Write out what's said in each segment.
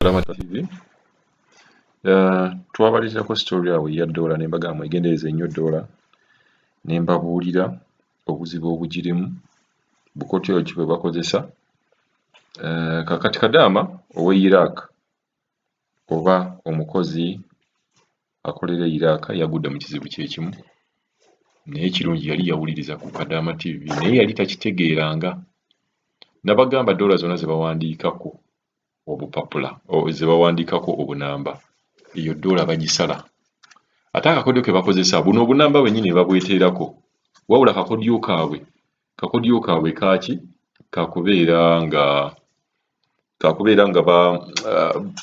Rama TV. Twabaleeterako story awo eya ddoola ne mbagamba mwegendereze nnyo ddoola, ne mbabuulira obuzibu obugirimu, bukodyo ki bwe bakozesa. Kaakati Kadaama ow'e Iraq oba omukozi akolera e Iraq yagudde mu kizibu kye kimu, naye ekirungi yali yawuliriza ku Kadaama TV naye yali takitegeeranga. Nabagamba ddoola zonna ze bawandiikako obupapula, ze bawandiikako obunamba, eyo ddoola bagisala. Ate akakodyo ke bakozesa, buno obunamba bwennyini babweteerako, wabula kakodyo kaabwe kaaki kakubeera nga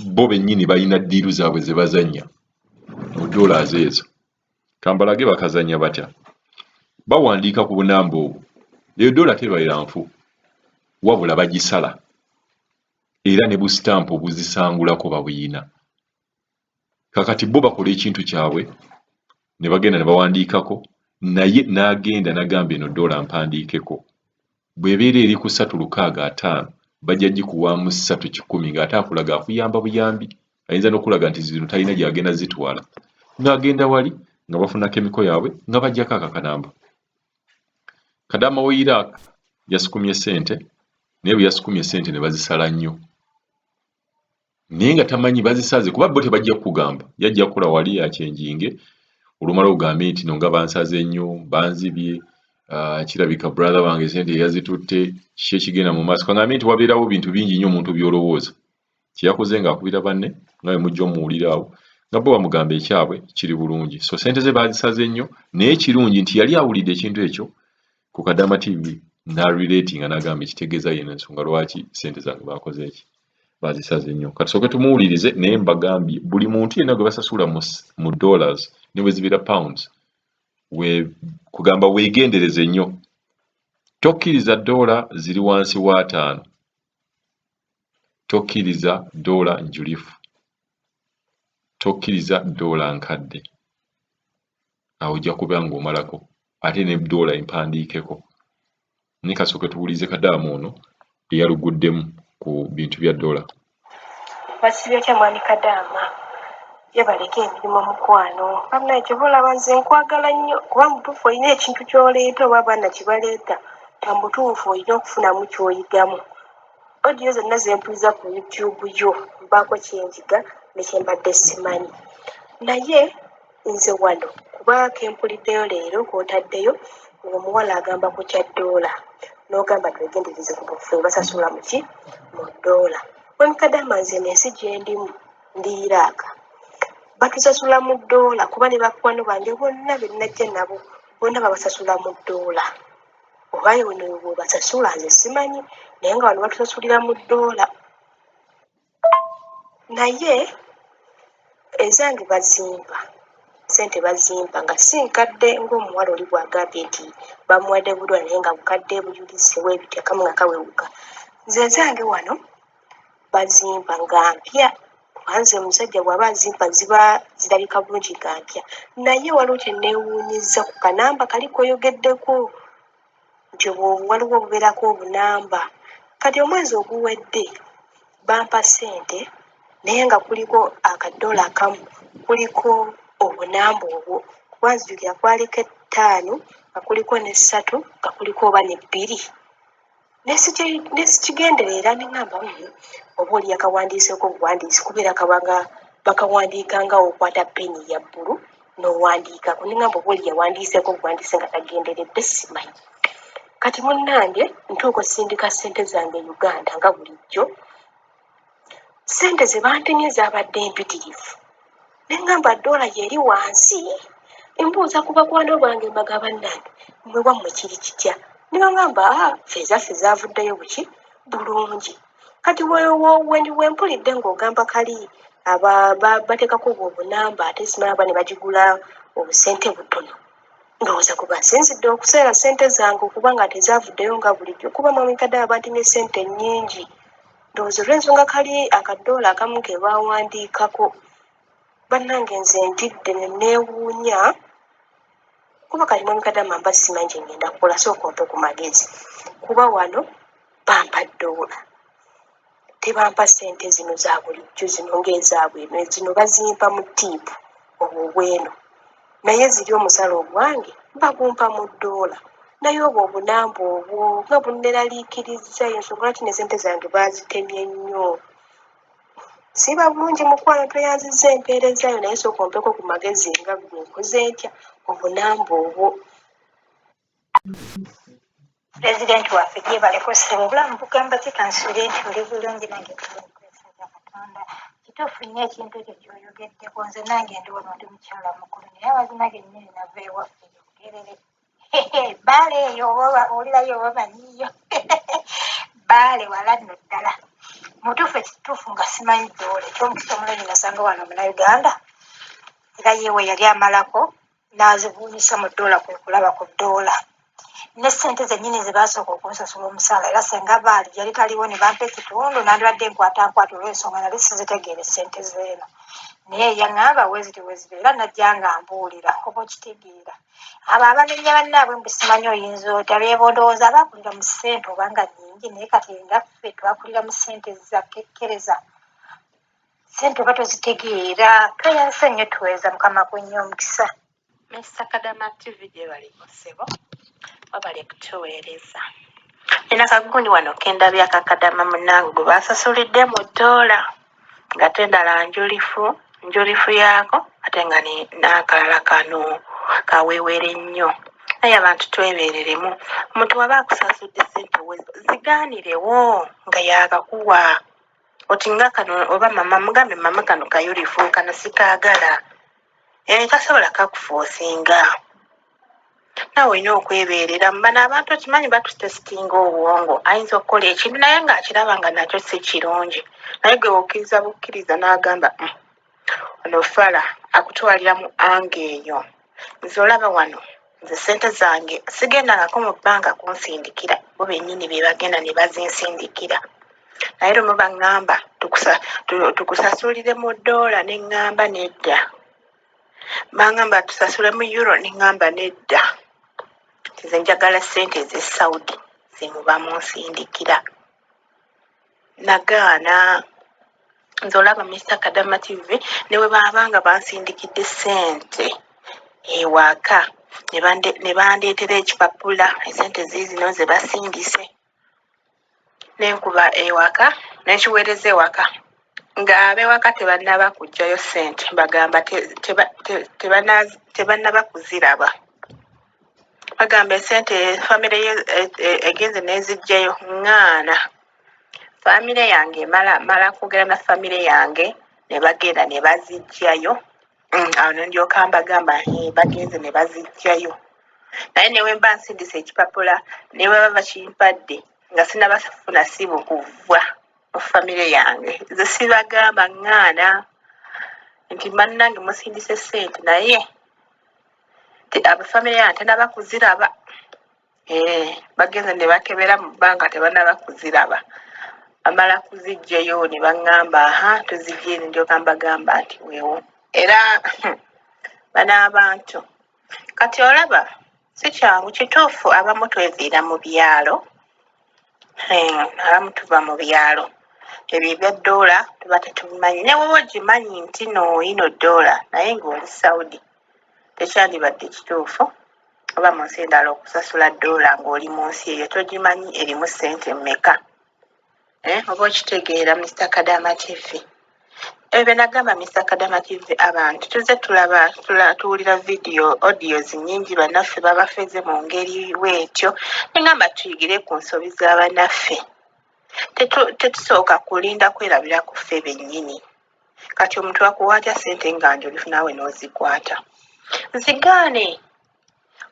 bo bennyini balina deal zaabwe ze bazannya mu dollars ezo. Kambalage bakazannya batya. Bawandiika ku bunamba obwo, eyo ddoola tebeera nfu, wabula bagisala, era ne busitampu obuzisangulako babuyina. Kakati bo bakola ekintu kyabwe ne bagenda ne bawandiikako, naye n'agenda n'agamba, "Eno ddoola mpandiikeko." Bw'ebeera eri ku 365, bajja gikuwaamu 300, ng'ate akulaga akuyamba buyambi. Ayinza n'okulaga nti zino talina gy'agenda zitwala, ng'agenda wali nga bafuna chemical yaabwe nga baggyako akakanamba. Kadaama w'e Iraq yasukumye ssente, naye bwe yasukumye ssente ne bazisala nnyo, naye nga tamanyi bazisaze, kuba bo tebajja kukugamba. Yajja kukola wali akyenjinge, olumala ogambe nti no nga bansaze nnyo, banzibye, kirabika brother wange sente yazitutte, kiki ekigenda mu maaso? Kaŋŋambe nti wabeerawo bintu bingi nnyo omuntu by'olowooza. Kye yakoze ng'akubira banne, nga bwe mujja omuwulira awo, nga bo bamugamba ekyabwe kiri bulungi. So sente ze baazisaze nnyo, naye kirungi nti yali awulidde ekintu ekyo ku Kadaama TV n'arelatinga n'agamba ekitegeeza yeno ensonga lwaki sente zange baakoze eki, bazisaze nnyo. Katusooke tumuwulirize, naye mbagambye buli muntu yenna gwe basasula mu dollars ne bwe zibeera pounds, we kugamba weegendereze nnyo. Tokkiriza ddoola ziri wansi wa 5, tokkiriza ddoola njulifu, tokkiriza ddoola nkadde, awo ojja kuba ng'omalako, ate ne ddoola empandiikeko. Naye kasooke tuwulirize Kadaama ono eyaluguddemu ku bintu bya ddoola. Basibye otya, mwami Kadaama? Yebaleko emirimu, mukwano. Banaye, kyova olaba nze nkwagala nnyo, kuba mutuufu olina ekintu ky'oleeta oba abaana kye baleeta nga mutuufu olina okufunamu ky'oyigamu. Audio zonna ze mpuliza ku YouTube yo mbaako kyenjiga ne kyembadde simanyi. Naye nze wano kuba kempuliddeyo leero kw'otaddeyo ng'omuwala agamba ku kya ddoola, n'ogamba twegendereze ku bufu basasula muki, mu ddoola. Mwami Kadaama, nze n'ensi gye ndimu, ndi Iraq, batusasula mu ddoola, kuba ne bakwano bange bonna be najja nabo bonna babasasula mu ddoola. Oba ono bwebasasula nze simanyi, naye nga wano batusasulira mu ddoola. Naye ezange bazimpa, sente bazimpa nga si nkadde ng'omuwala oli bw'agambye nti bamuwadde bulwa, naye nga bukadde buyulise bwebiti, akamu nga kawewuka. Nze ezange wano bazimpa nga mpya, kuba nze omusajja bw'aba azimpa ziba zirabika bulungi nga mpya. Naye waliwo kye neewuunyizza ku kanamba kali koyogeddeko nti waliwo obubeerako obunamba. Kati omwezi oguwedde bampa ssente, naye nga kuliko akadoola akamu kuliko obunamba obwo, kuba nzijukira kwaliko 5 nga kuliko n'essatu nga kuliko oba n'ebbiri, nesikigenderera neŋŋamba, oba oli yakawandiiseeko obuwandiisi, kubeera kabanga bakawandiika nga okwata peni ya bbulu n'owandiikako. Neŋŋamba oba oli yawandiiseeko obuwandiise nga tagenderedde, simanyi. Kati munnange, ntuuka osindika ssente zange e Uganda nga bulijjo, ssente ze bantemye zaabadde mpitirivu. Neŋŋamba ddoola yeri wansi. Mbuuza ku bakwano bange, mbaga, "Bannange, mmwe wammwe kiri kitya?" Ne baŋŋamba, "Aa, ffe ezaffe zaavuddeyo buki bulungi." Kati wempulidde ng'ogamba kali bateekako obwo obunamba, ate simanyi aba ne bagigula obusente butono, ndowooza kwe basinzidde okuseera ssente zange okuba nga tezaavuddeyo nga bulijjo, kuba mwami Kadaama bantemye ssente nnyingi. Ndowooza olw'ensonga kali akadoola akamu ke baawandiikako. Bannange, nze ntidde ne neewuunya, kuba kati mwami Kadaama mba simanyi kye ngenda kukola. Sooka ompe ku magezi, kuba wano bampa ddoola. Tebampa ssente zino za bulijjo zino ng'ezaabwe eno, zino bazimpa mu ttiipu obwo obw'eno. Naye ziri omusala ogwange bagumpa mu ddoola. Naye obwo obunamba obwo nga bunneraliikirizza y'ensonga lwaki ne ssente zange baazitemye nnyo. Siiba bulungi mukwano tweyanzizza empeereza yo naye sooka ompeko ku magezi nga ggwe nkoze ntya obunamba obwo. Pulezidenti waffe gyebaleko ssebo obulamu bugamba ki kansuubire nti oli bulungi nange nkwesiga Katonda kituufu nnyo ekintu ekyo ky'oyogeddeko nze nange ndi wano ndi mukyala mukulu naye amazima gennyini nava ewaffe yogerere bbaale eyo oba owulirayo oba manyiyo bbaale wala nno ddala mutuufu ekituufu nga simanyi ddoola ekyomukisa omulungi nasanga wano omunauganda era yewe yali amalako n'azivuunyisa mu ddoola kwe kulaba ku ddoola ne ssente zennyini ze baasooka okunsasula omusaala era senga baali yali taliwo ne bampa ekitundu nandibadde nkwata nkwata olw'ensonga nali sizitegeera essente zeeno naye yaŋŋamba weziti wezibeera najja nga mbuulira oba okitegeera abo abanenya bannaabwe mbu simanyi oyinza otya beebo ndowooza abaakulira mu ssente oba nga nnyingi naye kati nga ffe twakulira mu ssente zakekkereza Ssente oba tozitegeera. Tweyanze nnyo tuweereza mukama akuwe nnyo omukisa. Mister Kadama TV gyebaleko ssebo wabale kutuweereza. Nina kagundi wano kendabye aka Kadama munnange gwe basasulidde mu ddoola ng'ate endala njulifu njulifu yaako ate nga n'akalala kano kaweewere nnyo naye abantu twebeereremu omuntu waba akusasudde ssente zigaanirewo nga yaakakuwa oti nga kano oba mama mugambe mama kano kayulifu kano sikaagala eh, tasobola kakufoosinga naawe olina okwebeerera bano abantu okimanyi batutesitinga obwongo ayinza okukola ekintu naye ng'akiraba nga nakyo si kirungi naye gwe okkiriza bukkiriza n'agamba mm, ono fala akutwalira mu anga eyo nze olaba wano nze sente zange sigendangako mu bbanka kunsindikira bo bennyini be bagenda ne bazinsindikira naye lumu baŋŋamba tukusasulire mu ddoola ne ŋŋamba nedda baŋŋamba tusasule mu euro ne ŋŋamba nedda nze njagala ssente ez'e saudi zemuba munsindikira nagaana nze olaba Mister Kadama TV ne bwe baba nga bansindikidde ssente ewaka ne bandeetera ekipapula esente ziizino ze basindise ne nkuba ewaka ne nkiweereza ewaka ng'ab'ewaka tebannaba kuggyayo ssente mbagamba tebannaba kuziraba bagamba esente famire ye egenze n'eziggyayo ŋŋaana famire yange mala mala kwogera na famire yange ne bagenda ne baziggyayo mm, awo ne ndyoka mbagamba bagenze ne baziggyayo naye ne wemba nsindise ekipapula ne baba bakimpadde nga sinabafuna simu kuva mu famire yange nze sibagamba ŋŋaana nti bannange musindise ssente naye abafamire yange tenaba kuziraba eh, bagenze ne bakebera mu bbanga tebanaba kuziraba bamala kuzijjayo ne baŋŋamba aha tuzijje ne ndyoka mbagamba nti weewo era bano abantu kati olaba si kyangu kituufu abamu tweviira mu byalo eh, abamu tuva mu byalo ebyo ebya ddoola tuba tetubimanyi ne woba ogimanyi nti no yino ddoola naye ng'oli saudi tekyandibadde kituufu oba mu nsi endala okusasula ddoola ng'oli mu nsi eyo togimanyi erimu ssente mmeka eh, oba okitegeera Mr Kadama TV ebyo bye nagamba Mr Kadama TV abantu tuze tulaba tuwulira vidiyo audios nyingi bannaffe babafeze mu ngeri bwetyo nengamba tuyigire ku nsobi za bannaffe tetusooka kulinda kwerabira ku ffe bennyini kati omuntu akuwa atya sente nga njulifu naawe n'ozikwata zigaane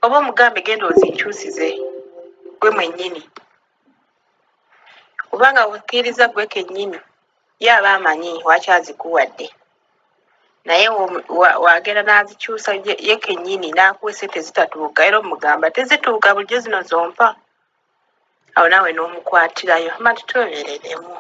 oba omugambe genda ozinkyusize gwe mwennyini kubanga okkiriza gwe kennyini ye aba amanyi waki azikuwadde naye wagenda n'azikyusa ye kennyini n'akuwa esente zitatuuka era omugamba tezituuka bulijjo zino zompa awo naawe n'omukwatirayo mba titwebereremu.